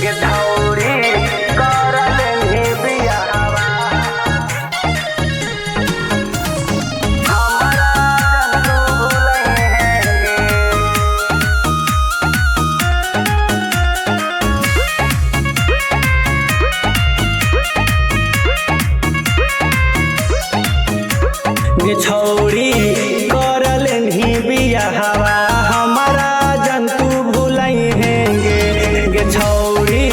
गिठौरी कर लेनी बियाहवा। हमरा जंतु भुलैहेंगे। गे छौरी कर लेन्ही बियाहवा, हमारा जंतु भुलैहेंगे। गे छौरी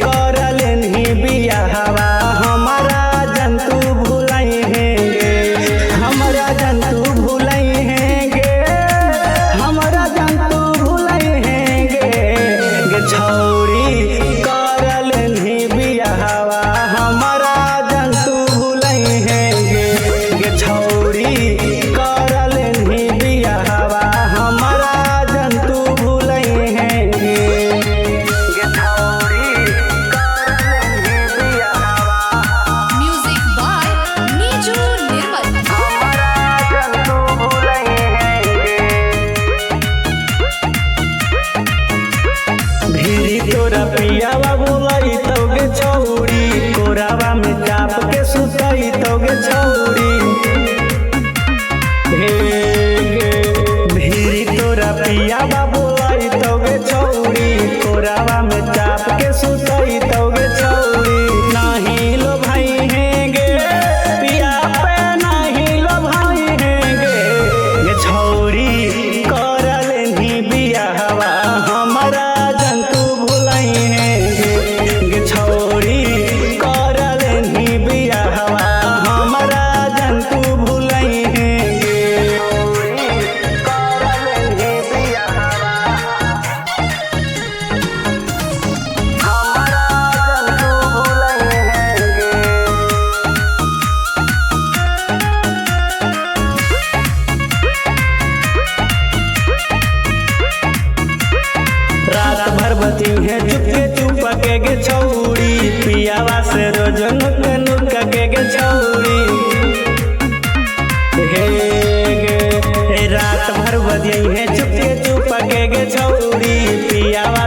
कर लेन्ही बियाहवा, हमारा जंतु भुलैहेंगे। हमरा जंतु भुलैहेंगे, हमरा जंतु भुलैहेंगे। गे छौरी कर लेन्ही बियाहवा, हमारा जंतु भुलैहेंगे। गे छौरी कर लेन्ही बियाहवा, हमारा जंतु भुलैहेंगे। गिठौरी कर लेनी बियाहवा। Music by Niju Nirmal. हमरा जंतु भुलैहेंगे। भीरी तोरा पियावा बोलाई तोगे छौरी, कोरावा में चाप के सुतई तोगे छौरी। हे गे भीरी तोरा पियावा बोलाई तोगे छौरी, कोरावा में चाप के सुतई तोगे छौरी। नाही लो भाई हेंगे पिया पे, नाही लो भाई हेंगे। ये छौरी कर लेन्ही बियाहवा, हमारा जंतु भुलैहेंगे। गे छौरी कर लेन्ही बियाहवा, हमारा जंतु भुलैहेंगे। कर लेनी बियाहवा। हमरा जंतु भुलैहेंगे। रात भर बची है चुपके चुप के गे छौरी, पियावा से रोज नुक नुक के गे छौरी। हे गे रात भर बजी है चुपके चुप के गे छौरी, पियावा